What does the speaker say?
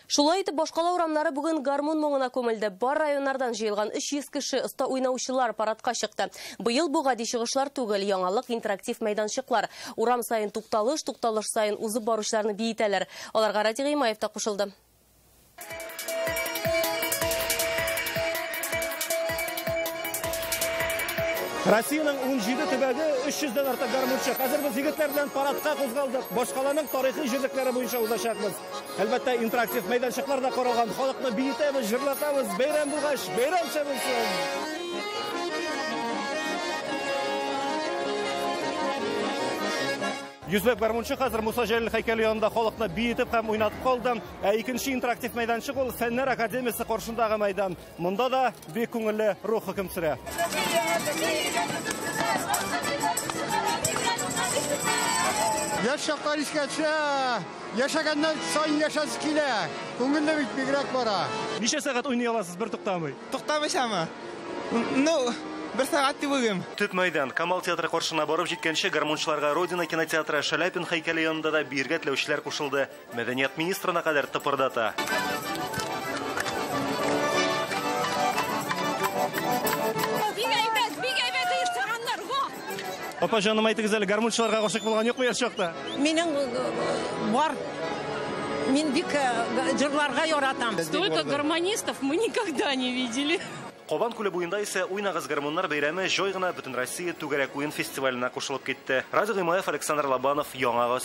Шулай итеп, башкала урамнары бүген гармун моңына күмелде. Бар районнардан җыелган 300 кеше, оста уйнаучылар парадка чыкты. Быел бу гади чыгышлар түгел, яңалык интерактив мәйданчыклар. Урам саен тукталыш, тукталыш саен узып баручыларны биетәләр. Аларга Радий Гыймаев та кушылды. Россиянең 17 төбәге 300дән артык гармунчы. Хәзер без егетләр белән парадка кузгалдык. Башкаланың тарихи җирлекләре буенча узачакбыз. Әлбәттә, интерактив мәйданчыклар да каралган. Халыкны биетәбез, җырлатабыз. Бәйрәм булгач, бәйрәмчә булсын. Йөзләп гармунчы хәзер Муса Җәлил һәйкәле янында халыкны биетеп һәм уйнатып калды. Ә икенче интерактив мәйданчык ул Фәннәр академиясе каршындагы мәйдан. Монда да бик күңелле рух хөкем сөрә. Яшь чаклар искә төшә, яшәгәннән саен яшәсе килә. Күңелле бит бигрәк бара. Ничә сәгать уйный аласыз бер туктамый? Туктамыйчамы? Ну, бер сәгать дип уйлыйм. Төп мәйдан Камал театры каршына барып җиткәнче гармунчыларга Родина кинотеатры, Шаляпин һәйкәле янында да биергә теләүчеләр кушылды. Мәдәният министрына кадәр тыпырдата. Бик әйбәт, бик әйбәт оештырганнар, во! Апа җаным, әйтегез әле, гармунчыларга гашыйк булган юкмы яшь чакта? Минем бар. Мин бик җырларга яратам. Столько гармонистов мы никогда не видели. Кабан күле буенда исә Уйнагыз гармуннар бәйрәме җай гына Бөтенроссия түгәрәк уен фестиваленә кушылып китте. Радий Гыймаев, Александр Лобанов, Яңа гасыр.